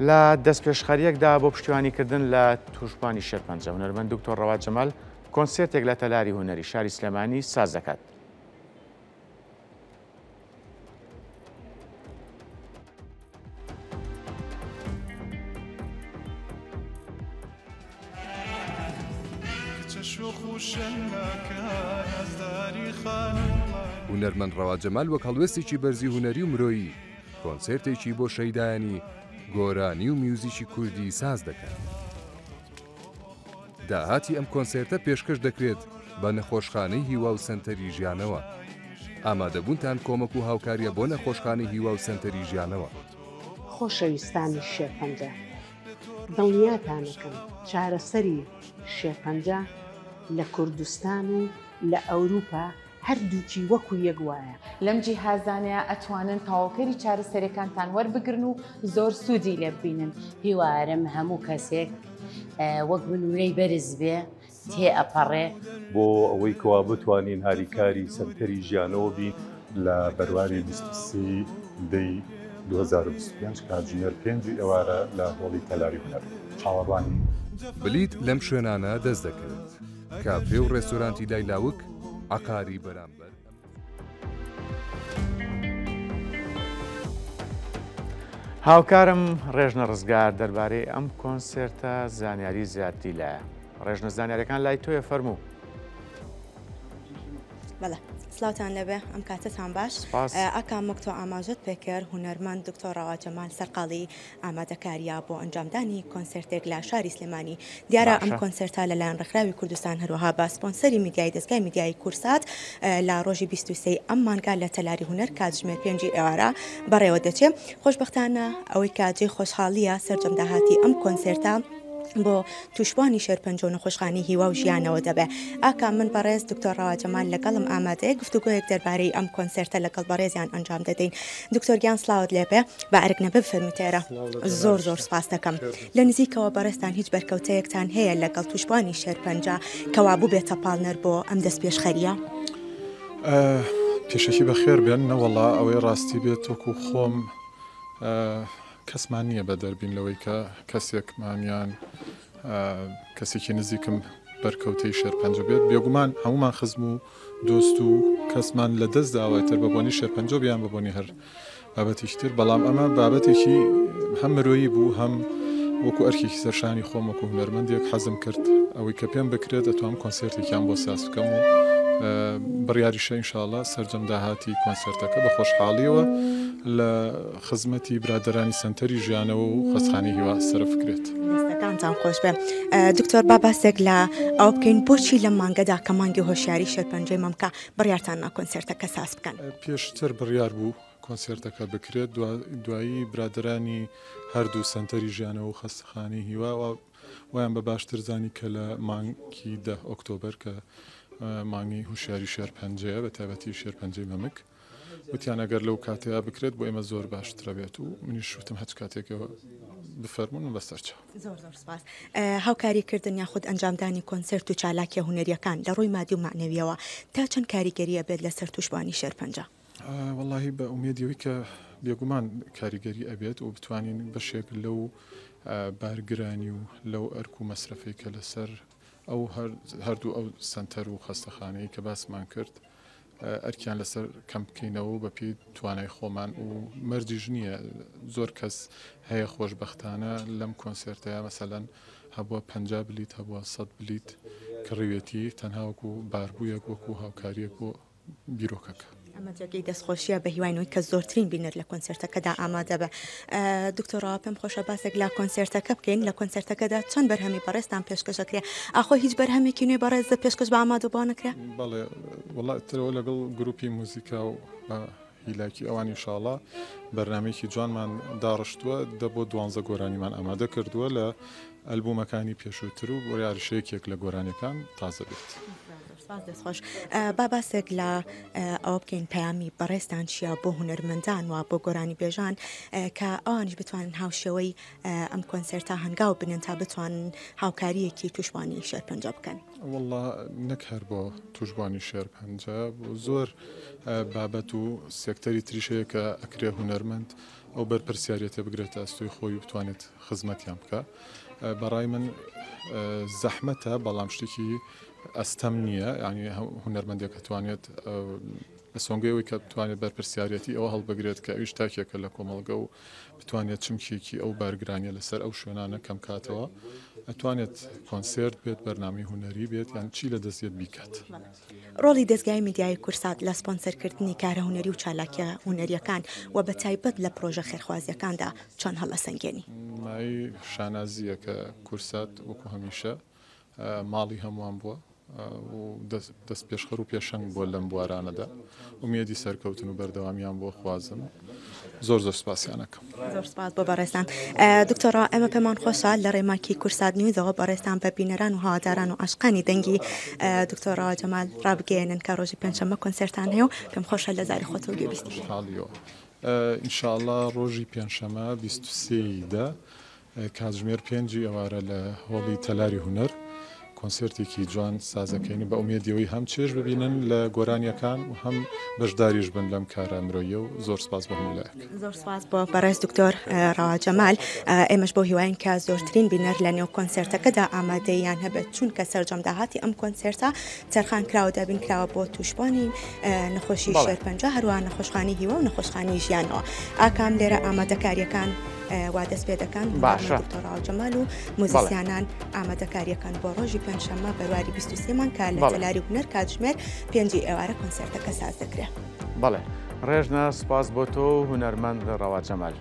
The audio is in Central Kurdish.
لە دەستپێشخەرییەکدا بۆ پشتیوانیکردن لە تووشبووانی شێرپەنجە، هونەرمەند دکتۆر ڕەوا جەمال کۆنسێرتێک لە تەلاری هونەری شاری سلێمانی ساز دەکات. هونەرمەند ڕەوا جەمال وەک هەڵوێستێکی بەرزی هونەری و مرۆیی، کۆنسێرتێکی بۆ شەیدایانی گۆرانی و میوزیکی کوردی ساز دەکات. داهاتی ئەم کۆنسێرتە پێشکەش دەکرێت بە نەخۆشخانەی هیوا و سەنتەری ژیانەوە. ئامادەبوونتان کۆمەک و هاوکاریە بۆ نەخۆشخانەی هیوا و سەنتەری ژیانەوە. خۆشەویستانی شێرپەنجە دڵنیاتانەکەم چارەسەری شێرپەنجە لە کوردستان و لە ئەوروپا هەردووکی وەکو یەک وایە. لەم جیهازانەیا ئەتوانن تەواوکەری چارەسەریەکانتان وەربگرن و زۆر سوودی لێ ببینن. هیوارم هەموو کەسێک وەک من ورەی بەرز بێ تێ ئەپەڕێ. بۆ ئەوەی کەوا بتوانین هاریکاری سەنتەری ژیانەوە بین. لە بەرواری 23 دەی 2025 کاتژمێر پێنجی ئێوارە لە هۆڵی تەلاری هونەر چاوەڕوانی. بلیت لەم شوێنانە دەست دەکەوێت. کافێ و ڕێستۆرانتی لای لاوک، عەقاری بەرامبەر ئەم. هاوکارم ڕێژنە ڕزگار دەربارەی ئەم کۆنسێرتە زانیاری زیاتری لایە. ڕێژنە زانیاریەکان لای تۆیە فەرموو. بەڵێ سلاوتان لەبێ ئەم کاتەتان باش ئاکام وەک تۆ ئاماژەت پێکرد هونەرمەند دکتۆر ڕەوا جەمال سەرقاڵی ئامادەکاریە بۆ ئەنجامدانی کۆنسێرتێک لە شاری سلێمانی دیارە ئەم کۆنسێرتە لەلایەن ڕێکخراوی کوردستان هەروەها بە سپۆنسەری میدیایی دەزگای میدیایی کورسات لە ڕۆژی 23 ئەم مانگە لە تەلاری هونەر کاتژمێر پێنجی ئێوارە بەڕێوە دەچێ خۆشبەختانە ئەوەی کە جێی خۆشحاڵیە سەرجەم داهاتی ئەم کۆنسێرتە بۆ تووشبوانی شێرپەنجە و نەخۆشخانەی هیوا و ژیانەوە دەبێ. ئاکام من بەڕێز دکتۆر ڕەوا جەمال لەگەڵم ئامادەیە گفتوگۆیەک دەربارەی ئەم کۆنسێرتە لەگەڵ بەڕێزیان ئەنجام دەدەین. دکتۆر گیان سڵاوت لێبێ با ئەرک نەبێ بفەرموویتە ئێرە. زۆر زۆر سپاس دەکەم. لە نزیکەوە بەڕێزتان هیچ بەرکەوتەیەکتان هەیە لەگەڵ تووشبوانی شێرپەنجە کەوا بووبێتە پاڵنەر بۆ ئەم دەستپێشخەرییە؟ پێشەکی بەخێر بێن. نەوەڵا ئەوەی ڕاستی بێت وەکوو خۆم کەسمان نییە بەدەر بین لەوەی کە کەسێکمان یان کەسێکی نزیکم بەرکەوتەی شێرپەنجە بێت بێگومان هەمومان خزم و دۆست و کەسمان لە دەست داوە تر بە بۆنی شێرپەنجۆ بیان بە بۆنی هەر بابەتێکی تر بەڵام ئەمە بابەتێکی هەم مرۆیی بوو هەم وەکو ئەرکێکی سەرشانی خۆم وەکو هونەرمەندێک حەزم کرد ئەوەی کە پێم بکرێت دەتوانم کۆنسێرتێکیان بۆ ساز بکەم و بڕیاریشە ئینشاءاللە سەرجەم داهاتی کۆنسێرتەکە بە خۆشحاڵیەوە لە خزمەتی برادەرانی سەنتەری ژیانەوە و خەستخانەی هیوا سەرف بکرێت. دەستەکانتان خۆش بێ دکتۆر با باسێک لە ئەوە بکەین بۆچی لەم مانگەدا کە مانگی هۆشیاری شێرپەنجەی مەمکە بڕیارتان نا کۆنسێرتەکە ساز بکەن؟ پێشتر بڕیار بوو کۆنسێرتەکە بکرێت دوایی برادەرانی هەردوو سەنتەری ژیانەوە و خەستەخانەی هیوا وایان بە باشتر زانی کە لە مانگی دە ئۆکتۆبەر کە مانگی هوشیاری شێرپەنجەیە بە تایبەتی شێرپەنجەی مەمک وتیان ئەگەر لەو کاتەیا بکرێت بۆ ئێمە زۆر باشترە بێت و منیش وتم هەچ کاتێکەوە بفەرمونون من بەسەر چاو. زۆر زۆر سپاس. هاوکاری کردن یاخود ئەنجامدانی کۆنسێرت و چالاکیە هونەریەکان لە ڕووی مادی و مەعنەویەوە تا چەند کاریگەری ئەبێت لەسەر توشبوانی شێرپەنجە؟ وەڵاهی بە ئومێدی ئەوەی کە بێگومان کاریگەری ئەبێت و بتوانین بەشێک لەو بارگرانی و لەو ئەرک و مەسرەفەی کە لەسەر ئەو هەردوو ئەو سەنتەر و خەستەخانەی کە باسمان کرد ئەرکیان لەسەر کەم بکەینەوە و بەپێی توانای خۆمان و مەرجیش نییە زۆر کەس هەیە خۆشبەختانە لەم کۆنسێرتەیە مەسەلەن هەبووە 50 بلیت هەبووە 100 بلیت کڕیوێتی تەنها وەکو باربوویەک وەکو هاوکاریەک بۆ بیرۆکەکە. ئەمە جێگەی دەستخۆشیە بە هیوای ئەوەی کە زۆرترین بینەر لە کۆنسێرتەکەدا ئامادە بێ. دکتۆر ڕەوا پێم خۆشە باسێک لە کۆنسێرتەکە بکەین لە کۆنسێرتەکەدا چەند بەرهەمی بەڕێزتان پێشکەش ئەکرێ ئاخۆ هیچ بەرهەمێکی نوێ بەڕێز پێشکەش بە ئامادەبووان ئەکرێ؟ بەڵێ وەڵا ترەوە لەگەڵ گروپی موزیکا و بە هیلاکی ئەوان ئینشاڵا بەرنامەیەکی جوانمان داڕشتووە دە بۆ دوانزە گۆرانیمان ئامادە کردووە لە ئەلبوومەکانی پێشووتر و بڕیاریشە یەکێک لە گۆرانیەکان تازە بێت. سپاس دەستخۆش با باسێک لە ئەوە بکەین پەیامی بەڕێزتان چییە بۆ هونەرمەندان و بۆ گۆرانی بێژان کە ئەوانیش بتوانن هاوشێوەی ئەم کۆنسێرتە هەنگاو بنێن تا بتوانن هاوکارییەکی تووشبوانی شێرپەنجە بکەن؟ وەڵا نەک هەر بۆ تووشبوانی شێرپەنجە زۆر بابەت و سێکتەری تریش هەیە کە ئەکرێ هونەرمەند. ئەو بەرپرسیارەتە بگرێتە ئەستۆی خۆی و بتوانێت خزمەتیان بکە. بەڕای من زەحمەتە بەڵام شتێکی ئەستەم نییە یانی هونەرمەندێک ئەتوانێت لە سۆنگەی ئەوەی کە بتوانێت بەرپرسیارەتی ئەوە هەڵبگرێت کە ئەویش تاکێکە لە کۆمەڵگە و بتوانێت چمکێکی ئەو بارگرانیە لەسەر ئەو شوێنانە کەم کاتەوە ئەتوانێت کۆنسێرت بێت بەرنامەی هونەری بێت یان چی لە دەست یەت بیکات. ڕۆڵی دەزگای میدیایی کورسات لە سپۆنسەرکردنی کارە هونەری و چالاکیە هونەریەکان و بە تایبەت لە پرۆژە خێرخوازیەکاندا چۆن هەڵئەسەنگێنی؟ مایەی شانازییە کە کورسات وەکو هەمیشە ماڵی هەمووان بووە و دەستپێشخەر و پێشەنگ بووە لەم بوارانەدا. ئومێدی سەرکەوتن و بەردەوامیان بۆ خوازم. زۆر زۆر سپاسیان ئەکەم. زۆر سپاس بۆ بەڕێزتان. دکتۆر ڕەوا ئێمە پێمان خۆشە لە ڕێی ماکی کورسات نیوزەوە بەڕێزتان بە بینەران و هەواداران و عاشقانی دەنگی دکتۆر ڕەوا جەمال ڕابگەیەنن کە ڕۆژی پێنجشەممە کۆنسێرتان هەیە و پێم خۆشە لە زاری خۆتەوە گوێ بیستی. خۆشحاڵیەوە. ان شاء اللە ڕۆژی پێنجشەمە 23 ی دە کاتژمێر پێنجی ئێوارە لە هۆڵی تەلاری هونەر کۆنسێرتێکی جوان سازەکەین بە ئومێدی ئەوەی هەم چێژ ببینن لە گۆرانیەکان و هەم بەشداریش بن لەم کارە مرۆییە و زۆر سپاس بۆ هەموو لایەک. زۆر سپاس بۆ بەڕێز دکتۆر ڕەوا جەمال، ئێمەش بەو هیواین کە زۆرترین بینەر لە نێو کۆنسێرتەکەدا ئامادەییان هەبێت، چونکە سەرجەم داهاتی ئەم کۆنسێرتە تەرخان کراوە دابین کراوە بۆ تووشبوانی نەخۆشی شێرپەنجە هەروەها نەخۆشخانەی هیوا و نەخۆشخانەی ژیانەوە. ئاکام لێرە ئامادەکارییەکان وا دەست پێ دەکەن باشە. دکتۆر ڕاو جەمال و موزیسیانان ئامادەکارییەکان بۆ ڕۆژی پێنجشەممە بەرواری 23 مانگ کە لە تەلاری هونەر کاتژمێر پێنجی ئێوارە کۆنسێرتەکە ساز دەکرێت. بەڵێ ڕێژنە سوپاس بۆ تۆ و هونەرمەند ڕەوا جەمال.